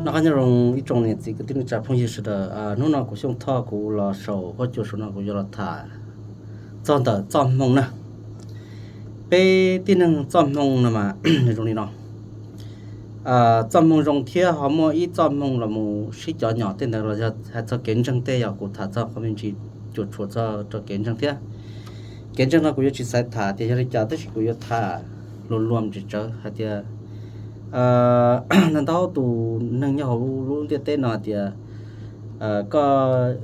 Noj qab nyob zoo ib tsoom niam txiv kwv tij neej tsa phooj ywg sawv daws. Hnub no kuv Xyooj Thoj kuv los saum huab cua saum no kuv yuav los tham txog ntawm txoj hmoo na. Peb tib neeg txoj hmoo no mas nws zoo li no. Txoj hmoo zoo thiab ho muaj ib txoj hmoo los mus sib cov nyom tej ntawd los yog hais txog kev ntseeg tej, yog kuv tham txog qhov me ntsis cuam tshuam txog rau kev ntseeg thiab. Kev ntseeg no kuv yuav tsis xaiv tham tias yog li cas tab sis kuv yuav tham luag luam ntsis tsawv hais tias ntau ntau tus neeg nyob hauv lub ntiaj teb no hais tias koj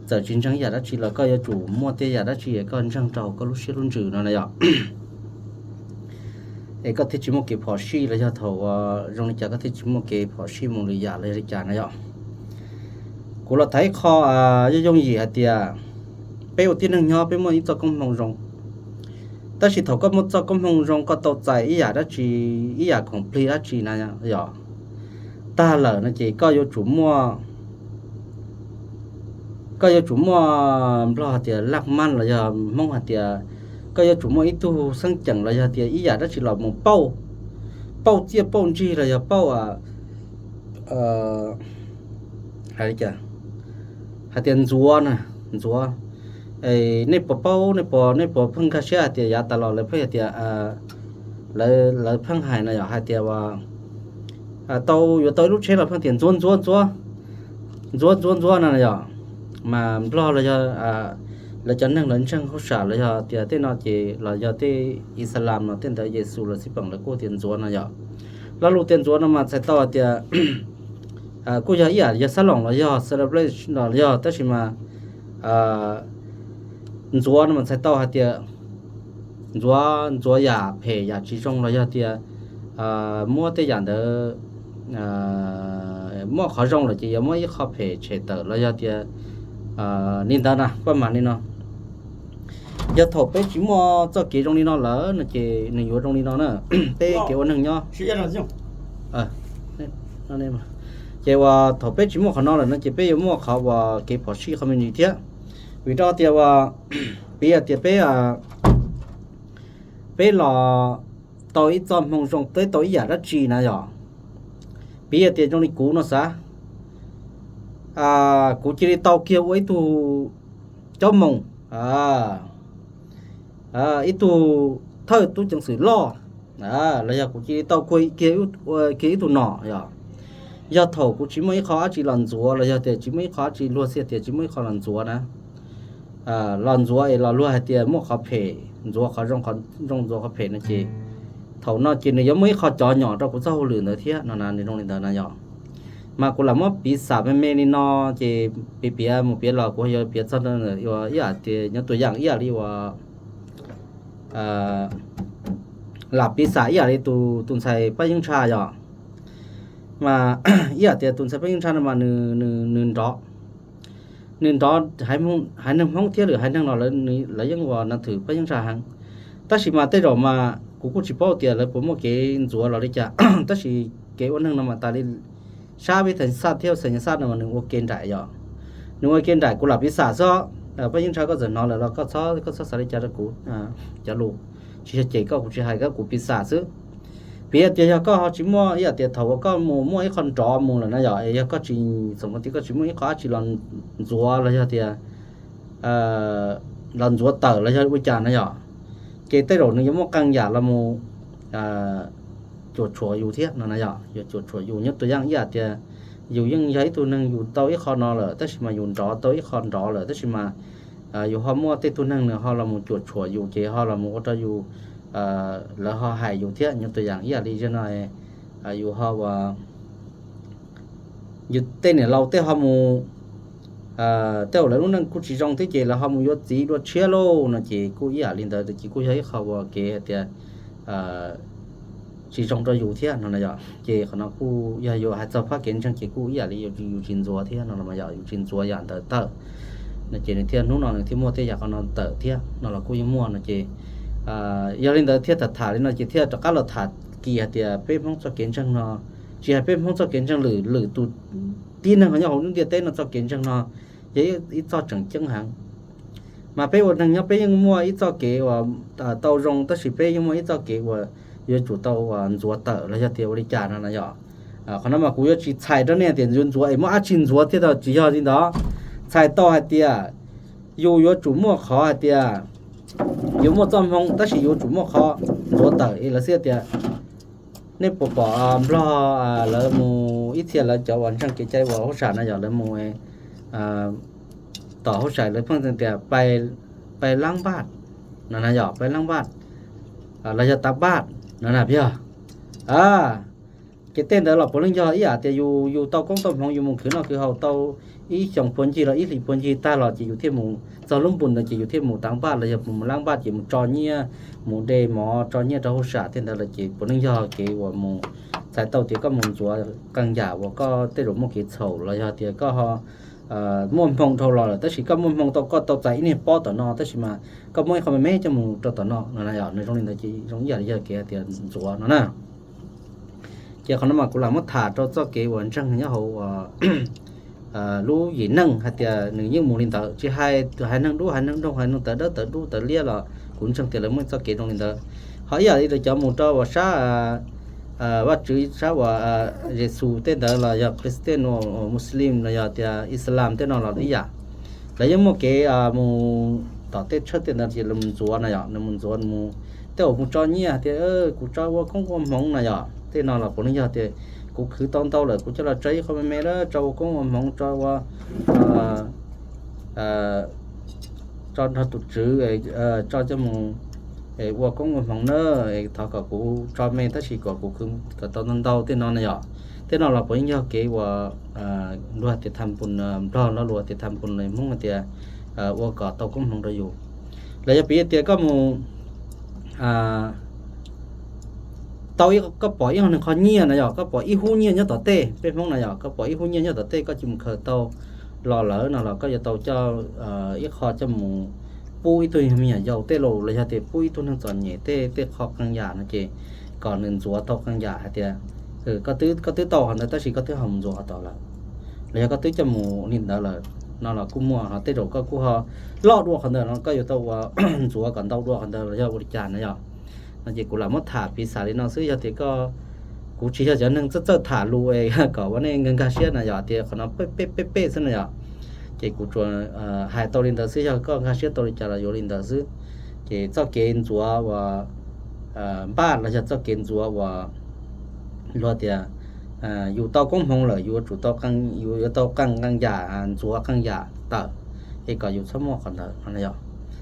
txawm tsis ntseeg yam dab tsi los koj yuav tsum muaj tej yam dab tsi koj ntseeg rau hauv koj lub siab lub ntsws no na yom. Es koj thiaj tsis muaj kev phom sij los yog thaum zoo li cas koj thiaj tsis muaj kev phom sij mus lwm yam los yog li cas na yom. Kuv los tham ib qho yooj yooj yim hais tias peb ua tib neeg nyob peb muaj ib txoj koob hmoo zoo, tab sis thaum koj muaj txoj koob hmoo zoo koj tau txais ib yam dab tsi, ib yam khoom plig dab tsi na yom, tag lawm no ces koj yuav tsum muaj, koj yuav tsum muaj, Nplog hais tias laj maj los yog Hmoob hais tias koj yuav tsum muaj ib tug xeeb ceem los yog tias ib yam dab tsi los mus pauj, pauj txiaj pauj ntsig los yog pauj hais tias ntxuav na, ntxuav. Nej puas paub, nej puas, nej puas pheej nkag siab hais tias yav tas los lawv pheej hais tias, lawv pheej hais no yom, hais tias tau, yuav tau ib lub tsheb los pheej tias ntxuav ntxuav ntxuav, ntxuav ntxuav ntxuav no yom. Mas Nplog los yog lawv cov neeg lawv ntseeg hauj sam los yog tias tej no ces los yog tej Islam no tej ntawd Yexus los xij peem lawv kuj tias ntxuav no yom. Lo lus tias ntxuav no mas txhais tau hais tias kuj yog ib yam yog xab loos los yog celebrate los yog, tab sis mas ntxuav no mas txhais tau hais tias ntxuav, ntxuav yam phem yam tsis zoo los yog tias muab tej yam ntawd, muaj qhov zoo lawm ces yuav muab ib qho phem tshem tawm los yog tias li ntawd na, paj mam li no. Yog thaum peb tsis muaj txoj kev zoo li no lawm no ces nws yuav zoo li no na, peb kev ua neeg nyob. Ces uas thaum peb tsis muaj qhov no lawm no ces peb yuav muaj qhov uas kev phom sij qhov me ntsis thiab. Vim rau tias uas piv tias peb, peb los tau ib txoj hmoo zoo, peb tau ib yam dab tsi na yom. Piv tias zoo li kuv no xav, kuv cia li tau kiag ua ib tug caub moos, ib tug thawj tub ceev xwm loj, los yog kuv cia li tau kiag ib tug nom yom. Yog thaum kuv tsis muaj ib qho dab tsi los ntxuav los yog tias tsis muaj ib qho dab tsi, luag xij tias tsis muaj ib qho los ntxuav na, los ntxuav es los luag hais tias muaj qhov phem ntxuav qhov zoo, qhov zoo ntxuav qhov phem no ces thaum no ces nws yuav muaj ib qho cov nyom rau kuv txoj hauj lwm ntawd thiab no na, nws zoo li ntawd na yom. Mas kuv lam muab piv xam me me li no ces piav piav mus piav los kuv yuav piav txog ntawm ib yam tias nyob tua yam ib yam li uas lam piv xam ib yam li tus ntxhais Paj Yeeb Ntsha yom. Mas ib yam tias tus ntxhais Paj Yeeb Ntsha no mas nws nrov, nws nrov, haiv neeg Hmoob thiab lwm haiv neeg los lawv yeej ua nas thwm Paj Yeeb Ntsha heev. Tab sis mas tej zaum mas kuv kuj tsis paub tias lawv puas muaj kev ntxuav los li cas, tab sis kev ua neeg no mas tas li sab peb thaj xaj thiab xaj nyas xaj no mas nws ua ke nraim yom. Nws ua ke nraim kuv lam piv xam xwb. Paj Yeeb Ntsha koj txawm hnov lawm los koj txhob, koj txhob xav li cas rau kuv, cov lus tsis yog cem koj, kuv tsis hais koj, kuv piv xam xwb. Piv tias yog koj ho tsis muaj ib yam tias thaum uas koj mus muaj ib qho nrov mus lawm na yom, es yog koj tsis, txom tias koj tsis muaj ib qho dab tsi los ntxuav los yog tias los ntxuav tawm los yog ua cas na yom, ces tej zaum nws yuav muaj qee yam los mus cuam tshuam yus thiab no na yom. Yuav cuam tshuam yus nyob tua yam ib yam tias yus yeej yog ib tug neeg yus tau ib qho no lawm tab sis mas yus nrov tau ib qho nrov lawm tab sis mas yus ho muaj tej tug neeg nws ho los mus cuam tshuam yus ces ho los mus ua rau yus, lawv ho hais yus thiab. Nyob tua yam ib yam li zaum no yus ho ua yus tej niam laus tej ho mus, tej zaum lawv lub neej kuj tsis zoo thiab ces lawv ho mus yuav txiv dua tshiab lauj no ces kuj ib yam li ntawd ces kuj yog ib qho ua kev hais tias tsis zoo rau yus thiab no na yom. Ces qhov no kuj yog yus hais txog phab kev ntseeg ces kuj ib yam li yus tsis ntxuav thiab no los mas yom, yus tsis ntxuav yam ntawd tawm no ces nws thiaj hnub no nws thiaj muaj tej yam qhov no tawm thiab no los kuj yeej muaj no ces yog li ntawd thiaj tham tham li no ces thiaj rov qab los tham kis hais tias peb Hmoob txoj kev ntseeg no, tsis hais peb Hmoob txoj kev ntseeg, lwm lwm tus tib neeg nyob hauv lub ntiaj teb no txoj kev ntseeg no yog ib txoj tseem ceeb heev. Mas peb ua neeg nyob peb yeej muaj ib txoj kev uas tau zoo tab sis peb yeej muaj ib txoj kev uas yuav tsum tau uas ntxuav tawm los yog tias ua li cas no na yom. Qhov no mas kuv yuav tsis txhais rau nej tias ntxuav ntxuav es muaj dab tsi ntxuav thiab tau, tsis yog li ntawd. Txhais tau hais tias yus yuav tsum muaj qhov hais tias yus muaj txoj hmoo tab sis yuav tsum muaj qhov ntxuav tawm es lawv xwb tias, nej puas pom Nplog lawv mus ib txhia lawv cov uas ntseeg kev cai uas huab sam na yom, lawv mus tom huab sam lawv pheej tias pais lab npaj no na yom, pais lab npaj los yog tav npaj no na yog. Ces tej ntawd los puav leej yog ib yam tias yus, yus tau koob tau hmoov yus mus khwv noj khwv haus tau ib xyoos puag ncig los ib hlis puag ncig tag los ces yus thiaj mus txog lub npus ntawd ces yus thiaj mus tav npaj los yog mus lab npaj ces mus tso nyiaj, mus de mov tso nyiaj rau huab sam tej ntawd lawm ces puav leej yog kev uas mus txhais tau tias koj mus ntxuav qee yam uas koj tej zaum muaj kev txhaum los yog tias koj ho muaj hmoo dhau los lawm tab sis koj muaj hmoo tau koj tau txais ib niag pob tom no tab sis mas koj muab ib qho me me coj mus rau tom no no na yom, nws zoo li ntawd ces zoo ib yam li yog kev hais tias ntxuav no na. Ces qhov no mas kuv lam muab tham rau txoj kev uas ntseeg nyob hauv lub yim neej hais tias nws yeej mus li ntawd, tsis hais haiv neeg dub haiv neeg nroog, haiv neeg tawv dawb tawv dub tawv liab los kuv ntseeg tias lawv muaj txoj kev zoo li ntawd. Ho ib yam li lawv cov mus rau uas sab Vajtswv sab uas Yexus tej ntawd los yog Christian, Muslim los yog tias Islam tej no los ib yam. Lawv yeej muaj kev mus tom tej tshawj tej ntawd ces lawv mus ntxuav na yom, lawv mus ntxuav mus, tej uas mus tso nyiaj tias kuv tso ua koob ua hmoov na yom, tej no los puav leej yog tias kuv khwv tau ntau lawm kuv coj los tso ib qho me me lawm tso ua koob ua hmoov tso ua tso nrog tus tswv, tso coj mus ua koob ua hmoov na, thov kom kuv tso me tab sis kom kuv khwv kom tau ntau ntau tej no na yom. Tej no los puav leej yog kev uas luag tias tham pun, Nplog lo luag tias tham pun los Hmoob hais tias ua kom tau koob hmoov rau yus. Los yog piv tias koj mus tau, koj pom ib qho nyiaj na yom, koj pom ib hub nyiaj nyob tom tej, peb Hmoob na yom, koj pom ib hub nyiaj nyob tom tej koj cia mus khaws tau los lawm no los koj yuav tau coj ib qho coj mus pub ib tug me nyuam yaus tej laus los yog tias pub ib tug neeg txom nyem tej, tej qho qee yam no ces kom nws ntxuav tau qee yam hais tias koj twb tau qhov ntawd tab sis koj twb ho mus ntxuav qhov tod lawm, los yog koj twb coj mus li ntawd lawm no los kuj muaj. Ho tej zaum koj kuj ho loj dua qhov ntawd no koj yuav tau ua ntxuav kom ntau dua qhov ntawd los yog ua li cas na yom. No ces kuv lam muab tham piv xam li no xwb, yog tias koj, kuv tsis yog cov neeg txawj txawj tham lus es kom ua nej nkag nkag siab na yom, tias qhov no peb peb peb xwb na yom. Ces kuv tsuas hais tau li ntawd xwb, yog koj nkag siab tau li cas los yuav li ntawd xwb. Ces txoj kev ntxuav uas npaj los yog txoj kev ntxuav uas luag tias yus tau koob hmoov lawm yus yuav tsum tau, yus yuav tau qee qee yam, ntxuav qee yam tawm es kom yus txhob muaj qhov ntawd no yom,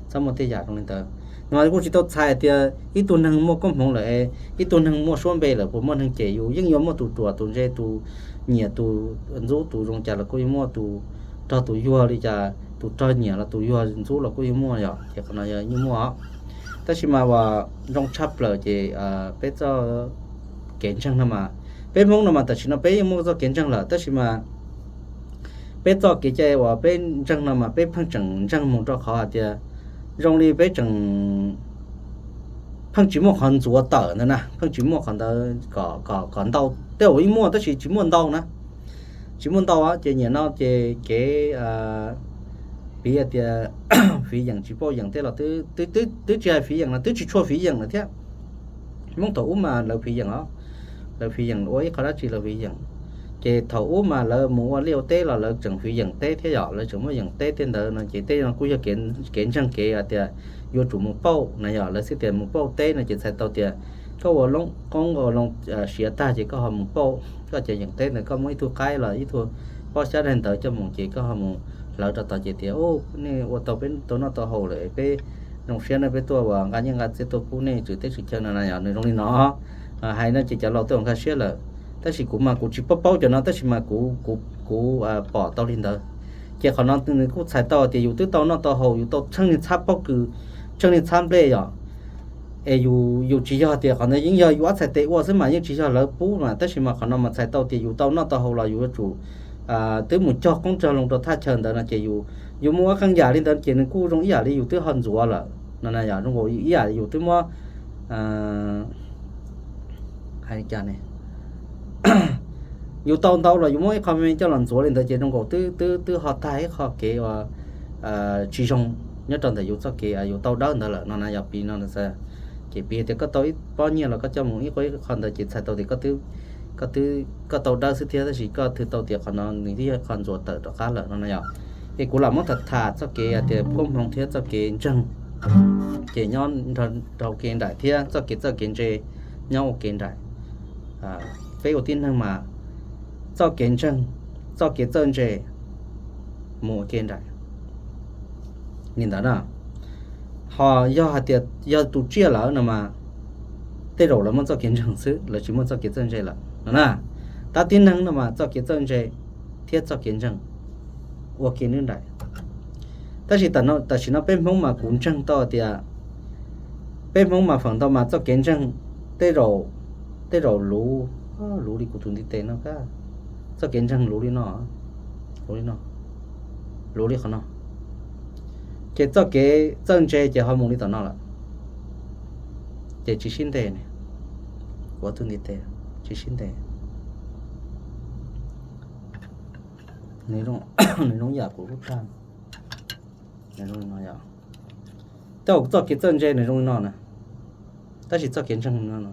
txhob muaj tej yam zoo li ntawd. No kuj tsis tau txhais tias ib tug neeg muaj koob hmoov lawm, ib tug neeg muaj suab npe lawm puas muaj neeg cem yus, yeej yuav muaj tus ruam tus ntse tus nyiam tus ntxub tus zoo cas los kuj yuav muaj, tus rog tus yuag li cas, tus rog nyiam los tus yuag ntxub los kuj yuav muaj yom, ces qhov no yog yeej muaj os. Tab sis mas uas zoo tshaj plaws ces peb txoj kev ntseeg no mas, peb Hmoob no mas tam sim no peb yeej muaj txoj kev ntseeg lawm tab sis mas peb txoj kev cai uas peb ntseeg no mas peb pheej tseem ntseeg mus rau qhov hais tias zoo li peb tseem pheej tsis muaj qhov ntxuav tawm ntawd na, pheej tsis muaj qhov ntawd kom, kom ntau. Tej zaum yeej muaj tab sis tsis muaj ntau na, tsis muaj ntau ces nyiam no ces kev piv tias fiv yeem tsis pauj yeem tej los twb, twb tsis hais fiv yeem no twb tsis tshua fiv yeem lawm thiab. Hmoob thaum ub mas lawv fiv yeem os, lawv fiv yeem ua ib qho dab tsi lawv fiv yeem. Ces thaum ub mas lawv mus ua liaj ua teb los lawv tseem fiv yeem teb thiab yom, lawv tseem muaj yeem teb tej ntawd no ces tej no kuj yog kev ntseeg kev hais tias yuav tsum mus pauj na yom, lawv xwb tias mus pauj teb no ces txhais tau tias koj ua loob qoob ua loo siav tag ces koj ho mus pauj, koj cov yeem teb ntawd koj muab ib tug qaib los ib tug pob xyab daig ntawd coj mus ces koj ho mus hlawv rau tod ces tias nej ua tau peb tau noj tau haus lawm, peb zoo siab na, peb tuaj uas nqa nyiaj nqa txiaj tuaj pub nej tswv teb tswv chaw no na yom, nws zoo li no. Hais no ces cov laus twb nkag siab lawm, tab sis kuv mas kuv tsis paub paub cov no tab sis mas kuv, kuv pom tau li ntawd. Ces qhov no nws kuj txhais tau tias yus twb tau noj tau haus, yus tau tsheej niag txhab pob kws, tsheej niag txhab nplej yom. Es yus, yus tsis yog tias qhov ntawd yeej yog yus ob txhais tes ua xwb mas yeej tsis yog lawv pub mas, tab sis mas qhov no mas txhais tau tias yus tau noj tau haus los yus yuav tsum twb mus cog qoob cog loo rau thaj chaw ntawd no ces yus, yus mus ua qee yam li ntawd ces nws kuj zoo ib yam li yus twb ho ntxuav lawm no na yom, zoo nkaus ib yam yus twb muab hais li cas ne, yus tau ntau los yus muab ib qho me coj los ntxuav li ntawd ces zoo nkaus twb, twb, twb ho tag ib qho kev uas tsis zoo nyob rau ntawm yus txoj kev yus tau dawb ntawd lawm no na yom, piv no. Ces piv tias koj tau ib pob nyiaj los koj coj mus ib qho ib qho ntawd ces txhais tau tias koj twb, koj twb, koj tau dawb xwb thiab tab sis koj twb tau tias qhov no nws twb yog qhov ntxuav tawm rov qab lawm no na yom. Es kuv lam muab tham tham txoj kev hais tias puab hmoov thiab txoj kev ntseeg, ces nyob rau kev nraim thiab txoj kev txawj kev ntse nyob ua kev nraim. Peb ua tib neeg mas txoj kev ntseeg, txoj kev txawj ntse mus ua kev nraim li ntawd na. Ho yog hais tias yog tus tsiaj lawm no mas tej zaum lawv muaj txoj kev ntseeg xwb, lawv tsis muaj txoj kev txawj ntse lawm no na. Tab tib neeg no mas txoj kev txawj ntse thiab txoj kev ntseeg ua kev nraim. Tab sis tam sim no peb Hmoob mas kuv ntseeg tau tias peb Hmoob mas feem ntau mas txoj kev ntseeg tej zaum, tej zaum luv, luv li kuv tus ntiv tes no, txoj kev ntseeg luv li no, luv li no, luv li qhov no. Ces txoj kev txawj ntse ces ho mus li tom no lawm, ces tsis sib ntes ne. Kuv tus ntiv tes tsis sib ntes. Nws zoo yam kuv lub tshaj. Nws zoo li no yom. Tej zaum txoj kev txawj ntse nws zoo li no na, tab sis txoj kev ntseeg no no.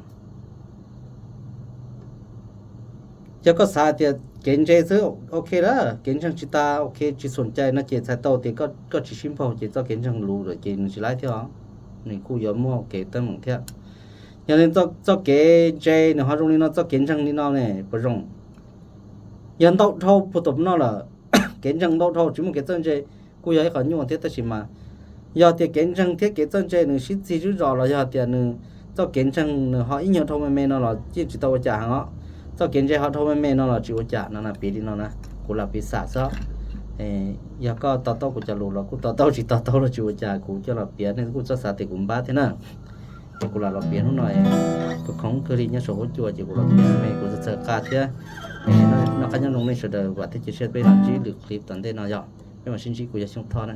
Yog koj xav hais tias kev ntse xwb ok lawm, kev ntseeg tsis tas, ok, tsis xum cai no ces txhais tau tias koj tsis sib npaug ces txoj kev ntseeg luv lawm ces nws tsis laib thiab os. Nws kuj yuav muaj kev teeb meem thiab. Yog li txoj kev ntse nws ho zoo li no, txoj kev ntseeg li no ne puas zoo? Yog ntau dhau puag tom no lawm, kev ntseeg ntau dhau tsis muaj kev txawj ntse kuj yog ib qho nyuaj thiab tab sis mas yog tias kev ntseeg thiab kev txawj ntse nws sib txig zog los yog tias nws, txoj kev ntseeg nws ho ib nyuag dhau me me no los yeej tsis tau ua cas heev os. Txoj kev ntse ho dhau me me no los tsis ua cas no na, piv li no na. Kuv lam piv xam xwb. Yog koj to taub kuv cov lus los kuj to taub, tsis to taub los tsis ua cas, kuv coj los piav nej kuj txhob xav tias kuv npab thiab na. Ces kuv lam los piav hnub no, kuv khoom kawg li nyob saum huab cua ces kuv los piav me, kuv txhawj txhawj qa thiab. Noj qab nyob zoo nej sawv daws, vam thiab cia siab peb los ntsib lwm clip tom ntej no yom. Peb mam sib ntsib, kuv yog Xyooj Thoj na.